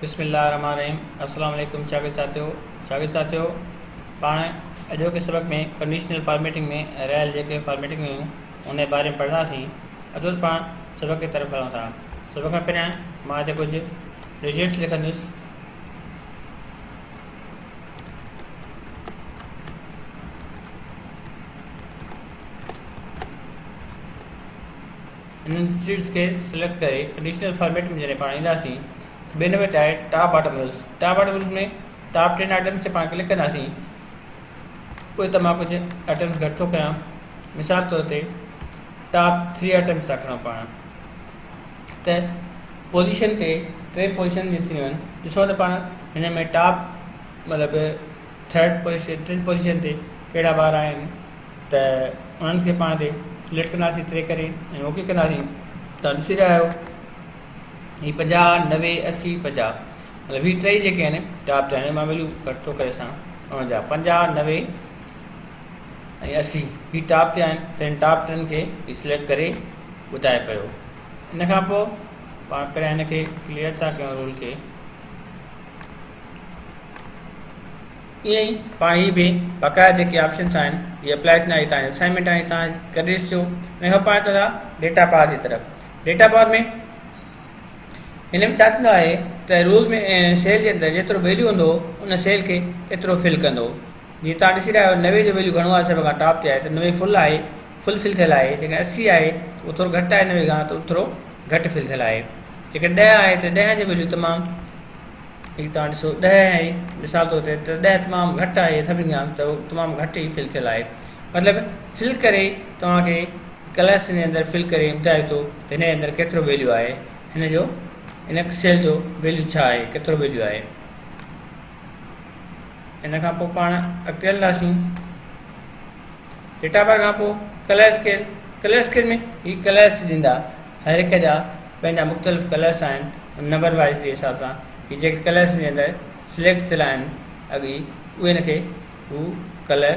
بسم الله الرحمن الرحيم السلام عليڪم شاگرد ساٿيو شاگرد ساٿيو پاڻ اڄوڪي سبق ۾ ڪنڊيشنل فارميٽنگ ۾ رهيل جيڪي فارميٽنگ هيون ان جي باري ۾ پڙهنداسين اچو ته پاڻ سبق جي طرف هلون ٿا سبق کان پهريان مان هتي ڪجهه ريزلٽس لکندس انهن شيٽس کي سليڪٽ ڪري ڪنڊيشنل فارميٽ ۾ جڏهن پاڻ اينداسين ته ٻئي نمبر تي آهي top item rules top item rules ۾ top 10 items تي پاڻ ڪلڪ ڪنداسين پوء ته مان ڪجهه آئٽمس گهٽ ٿو ڪيان مثال طور تي ٽاپ 3 آئٽمس ٿا کڻون پاڻ ته پوزيشن تي ٽي پوزيشن جي ٿينديون آهن ڏسو ته پاڻ هن ۾ ٽاپ مطلب ٿرڊ پوزيشن ٽن پوزيشن تي ڪهڙا ٻار آهن ته انهن کي پاڻ تي سليڪٽ ڪنداسين ٽري ڪري ۽ اوڪي ڪنداسين تان ڏسي رهيا آهيو هي 50 90 80 50 مطلب هي ٽئي جيڪي آهن ٽاپ تي آهن مان ويليو گهٽ ٿو ڪري سان ان جا 50 90 ۽ 80 هي ٽاپ تي آهن ته هن ٽاپ ٽن کي هي سليڪٽ ڪري ٻڌائي پيو ان کان پوء پاڻ پهريان هن کي ڪليئر ٿا ڪيون رول کي ائين ئي پاڻ هي به بقايا جيڪي آپشنس آهن اهي اپلائي ٿيندا هي توهان جي اسائنمينٽ آهي توهان ڪري ڏسجو ان کان پاڻ چوندا ڊيٽا پاور جي طرف ڊيٽا پاور ۾ هن ۾ ڇا ٿيندو آهي ته رول ۾ سيل جي اندر جيترو ويليو هوندو ان سيل کي ايترو فل ڪندو جيئن توهان ڏسي رهيا آهيو 90 جو ويليو گهڻو آهي سڀ کان ٽاپ تي آهي ته 90 فل آهي فل فل ٿيل آهي جيڪڏهن 80 آهي ته اهو ٿورو گهٽ آهي 90 کان ته ٿورو گهٽ فل ٿيل آهي جيڪڏهن 10 آهي ته 10 جو ويليو تمام هي توهان ڏسو ڏهه آهي مثال طور تي ته ڏهه تمام گهٽ آهي سڀني کان ته تمام گهٽ ئي فل ٿيل آهي مطلب فل ڪري توهان کي ڪلاس جي اندر فل ڪري ٻڌائي ٿو ته هن جي اندر ڪيترو ويليو آهي هن جو هن سيل جو ويليو ڇا آهي ڪيترو ويليو آهي ان کان پوء پاڻ اڳتي هلنداسين ڊيٽا بار کان پوء ڪلر اسڪيل ڪلر اسڪيل ۾ هي ڪلرس ڏيندا هر هڪ جا پنهنجا مختلف ڪلرس آهن ان نمبر وائز جي حساب سان هي جيڪي ڪلرس جي اندر سليڪٽ ٿيل آهن اڳ ئي اهي ان کي هو ڪلر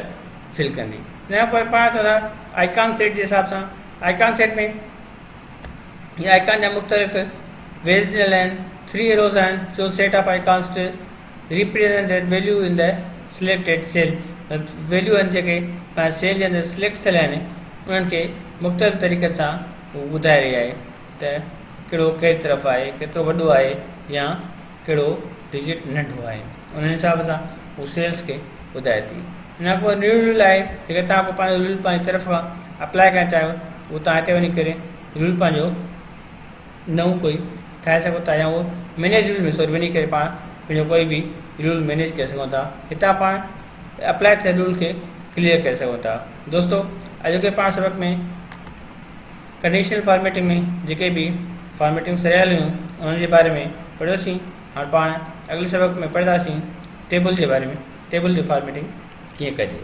فل ڪندي ان کان پوء پاڻ چوندا آئيڪان سيٽ جي حساب سان آئيڪان سيٽ ۾ هي آئيڪان جا مختلف ويز ڏنل آهن ٿري ايروز آهن چو set of icons to represented value in the selected cell value آهن جيڪي پنهنجي سيل جي اندر سليڪٽ ٿيل آهن انهن کي مختلف طريقن سان هو ٻڌائي رهي آهي ته ڪهڙو ڪهڙي طرف آهي، ڪيترو وڏو آهي يا ڪهڙو ڊجٽ ننڍو آهي. ان حساب سان هو سيلز کي ٻڌائي ٿي. ان کان پوء نيو رول آهي جيڪڏهن توهان ڪو پنهنجو رول پنهنجي طرف کان اپلاء ڪرڻ چاهيو ته اهو توهان هتي وڃي ڪري رول پنهنجو نئون ڪوئي ٺاهي سگهو ٿا يا اهو مينيج رول ۾ سوري وڃي ڪري پاڻ پنهنجو ڪوئي به رول مينيج ڪري سگهون ٿا. هتان پاڻ اپلاء ٿيل رول کي ڪليئر ڪري سگهون ٿا. دوستو اڄوڪي پاڻ سبق ۾ ڪنڊيشنل فارميٽنگ ۾ جيڪي به فارميٽنگس رهيل هيون انهن جي باري ۾ پڙهيوسين هاڻ پاڻ اڳلي سبق ۾ پڙهنداسين ٽيبل جي باري ۾ ٽيبل جي فارميٽنگ ڪيئن ڪجي.